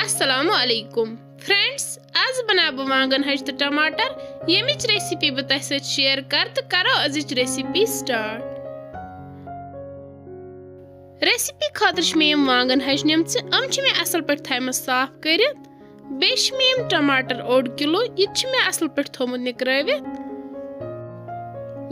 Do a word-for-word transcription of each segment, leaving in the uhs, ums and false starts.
السلام علیکم فرینڈز، آز بناو بہٕ وانگن ہچہِ تہٕ ٹماٹر، ییٚمِچ ریسیپی بہٕ تۄہہِ سۭتۍ شیئر کرٕ تہٕ کرو أزِچ ریسیپی سٹارٹ۔ ریسیپی خٲطرٕ چھِ مےٚ یِم وانگن ہچہِ نِمژٕ، یِم چھِ مےٚ اصل پٲٹھۍ تھایمژٕ صاف کٔرِتھ۔ بیٚیہِ چھِ مےٚ یِم ٹماٹر اوٚڑ کِلوٗ، یہِ تہِ چھِ مےٚ اصل پٲٹھۍ تھوٚمُت نِکرٲوِتھ۔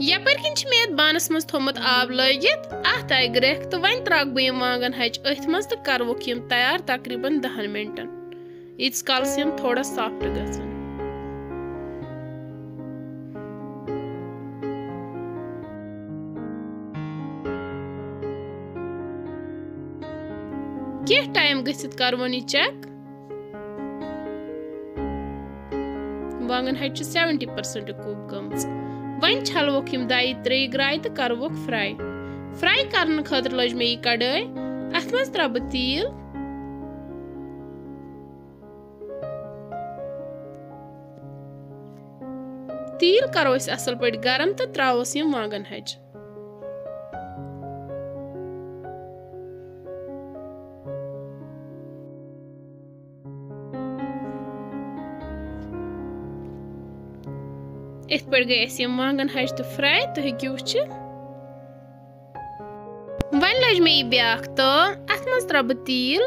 یپٲرۍ کِنۍ چھِ مےٚ یتھ بانس منٛز تھوٚمُت آب لٲگِتھ، اتھ آیہِ گرٛٮ۪کھ تہٕ وۄنۍ ترٛاوٕ بہٕ یِم وانگن ہچہِ أتھۍ منٛز تہٕ کرٕ ووکھ یِم تیار تقریباً دَہن منٹن، ییٖتِس کالس یِم تھوڑا سافٹ گژھن۔ کینٛہہ ٹایم گٔژھِتھ کرٕ وۄنۍ یہِ چیک۔ وانگن ہچہِ چھِ سیونٹی پرسنٹ کوک گٔمٕژ۔ وۄنۍ چھلوکھ یِم دۄیہِ ترٛیٚیہِ گرایہِ تہٕ کروکھ فراے۔ فراے کرنہٕ خٲطرٕ لٲج مےٚ یہِ کڑٲے۔ اتھ منٛز ترٛاوٕ بہٕ تیٖل۔ تیٖل کرو أسۍ اصل پٲٹھۍ گرم تہٕ ترٛاووس یِم وانگن ہچہِ۔ یِتھ پٲٹھۍ گٔے اَسہِ یِم وانگن ہچہِ تہٕ فراے، تُہۍ ہیٚکِو وٕچھِتھ۔ وۄنۍ لٔج مےٚ یہِ بیٛاکھ تٲو، اَتھ منٛز ترٛاوٕ بہٕ تیٖل۔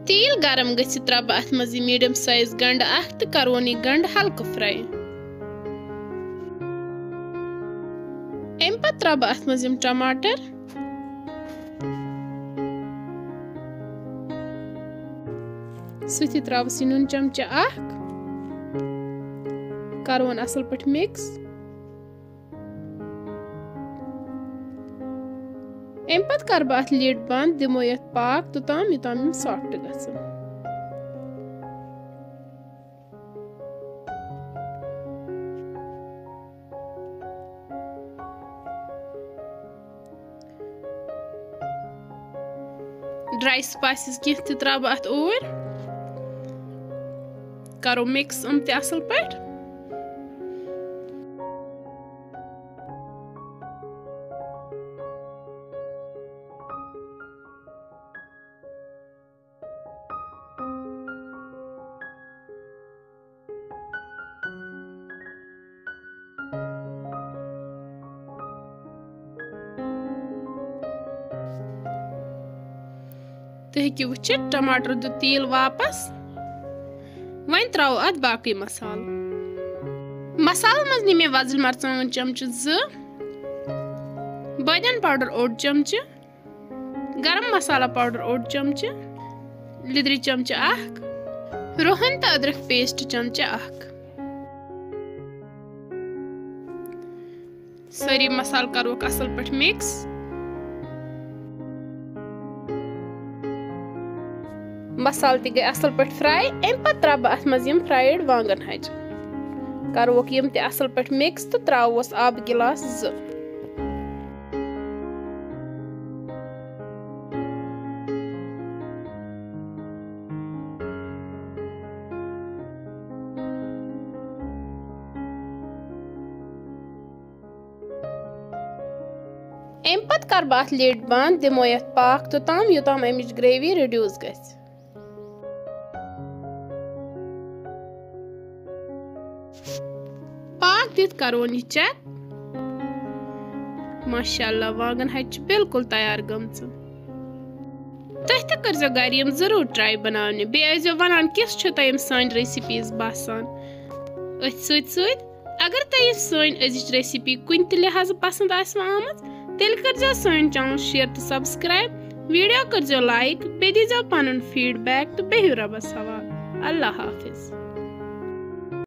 تیٖل گرم گٔژھِتھ ترٛاوٕ بہٕ اَتھ منٛز یہِ میٖڈیم سایز گنٛڈٕ اکھ تہٕ کرون یہِ گنٛڈٕ ہلکہٕ فراے۔ اَمہِ پتہٕ ترٛاوٕ بہٕ اَتھ منٛز یِم ٹماٹر۔ سۭتی ترٛاوَس یہِ نُن چمچہٕ اکھ۔ کرون اَصٕل پٲٹھۍ مِکس۔ اَمہِ پتہٕ کرٕ بہٕ اَتھ لِڈ بنٛد، دِمو یَتھ پاکھ توٚتام، یوٚتام یِم سافٹ گژھن۔ ڈراے سپایسز کینٛہہ تہِ ترٛاوٕ بہٕ اَتھ اوٗرۍ۔ کرو مِکس یِم تہِ اَصٕل پٲٹھۍ۔ تُہۍ ہیٚکِو وٕچھِتھ، ٹماٹر دیُت تیٖل واپس۔ وۄنۍ ترٛاوو اَتھ باقٕے مسالہٕ۔ مسالہٕ منٛز نی مےٚ وۄزٕلۍ مرژٕوانٛگن چمچہٕ زٕ، بٲدیان پاوڈر اوٚڑ چمچہٕ، گرم مسالہ پاوڈر اوٚڑ چمچہٕ، لیدرِ چمچہٕ اکھ، رُہن تہٕ أدرکھ پیسٹ چمچہٕ اکھ۔ سٲری مسالہٕ کروکھ اصل پٲٹھۍ مِکس۔ مسالہٕ تہِ گٔے اصل پٲٹھۍ فراے۔ امہِ پتہٕ ترٛاوٕ بہٕ اتھ منٛز یِم فرایڈ وانگن ہچہِ۔ کروکھ یِم تہِ اصل پٲٹھۍ مِکس تہٕ ترٛاووس آبہٕ گلاس زٕ۔ امہِ پتہٕ کرٕ بہٕ اتھ لِڈ بند، دِمو یتھ پاکھ توٚتام، یوٚتام امِچ گریوی ریڈیوس گژھِ۔ پاکھ دِتھ کرون یہِ چیک۔ ماشاءاللہ، وانگن ہچہِ چھِ بالکل تیار گٔمژٕ۔ تُہۍ تہِ کٔرزیٚو گرِ یِم ضروٗر ٹراے بناونہِ۔ بیٚیہِ ٲسۍزیٚو ونان کِژھ چھِ تۄہہِ یِم سٲنۍ ریسیپیز باسان۔ أتھۍ سۭتۍ سۭتۍ اگر تۄہہِ یہِ سٲنۍ أزِچ ریسیپی کُنہِ تہِ لحاظہٕ پسند آسہِ آمٕژ، تیٚلہِ کٔرزیٚو سٲنۍ چینل شیئر تہٕ سبسکرائب، ویڈیو کٔرزیٚو لائک، بیٚیہِ دیٖزیٚو پنُن فیڈ بیک تہٕ بِہِو رۄبس حوالہٕ۔ اللہ حافظ۔